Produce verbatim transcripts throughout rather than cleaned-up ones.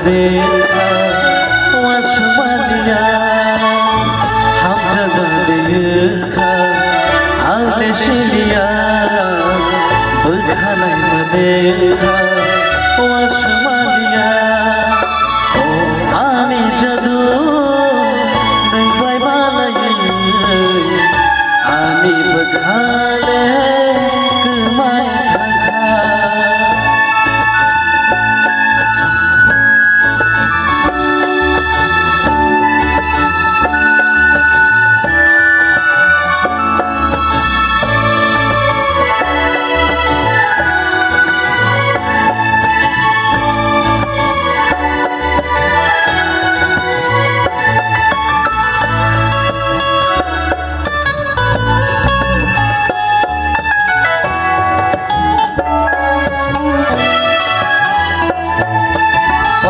Dekha, wasmaliya, hamjaga dekha, ang le siliya, bwkhanai ma dekha, wasmaliya, o ani jadu, nwng bai malai, ani bwkha le kwmai thangkha.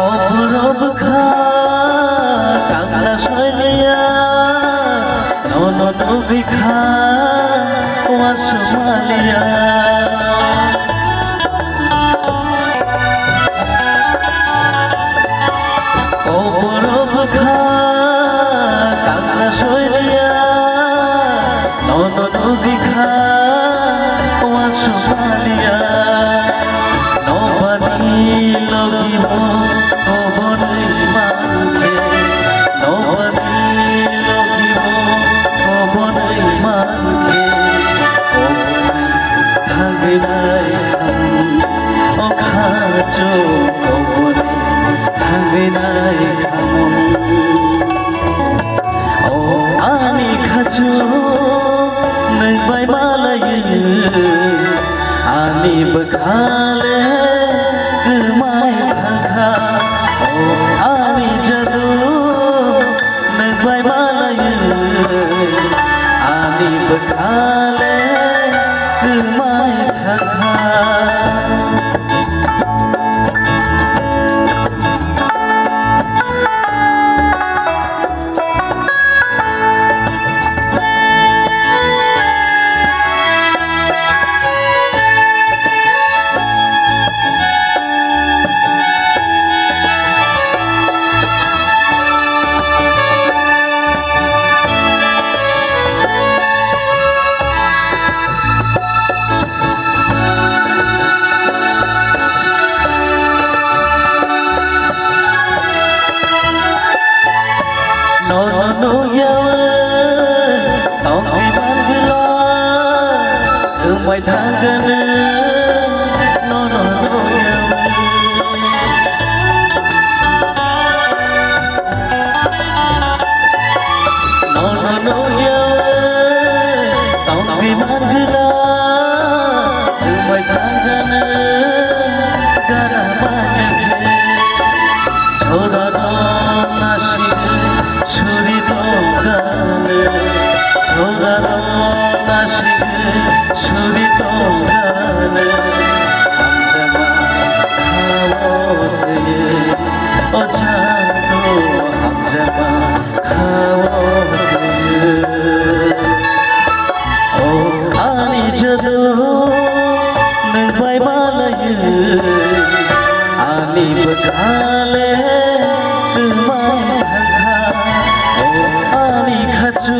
Oboro bwkha tangla soiliya, nono nugwi kha wasmaliya. Oboro bwkha tangla soiliya, nono nugwi kha wasmaliya. Nobani logi bo obonwi mankhe, nobani logi bo obonwi mankhe, obonwi thangwi nai ang, o khachu obonwi thangwi nai ang. O ani khachu nwng bai malai, ani bwkha le kwmai thangkha. O ani jadu nwng bai malai, ani bwkha le kwmai thangkha. Nono nukyawi tongwi mangwla, wngbai thangkhe nono nukyawi. Nono nukyawi tongwi mangwla, wngbai thangkhe gana manya khe. Chorano nasigwi suri tongkhe, chorano nasigwi suri tongkhe. Hamjakma khao twi, o chano hamjakma khao twi. O ani jadu nwng bai malai, ani bwkha le kwmai thangkha. O ani khachu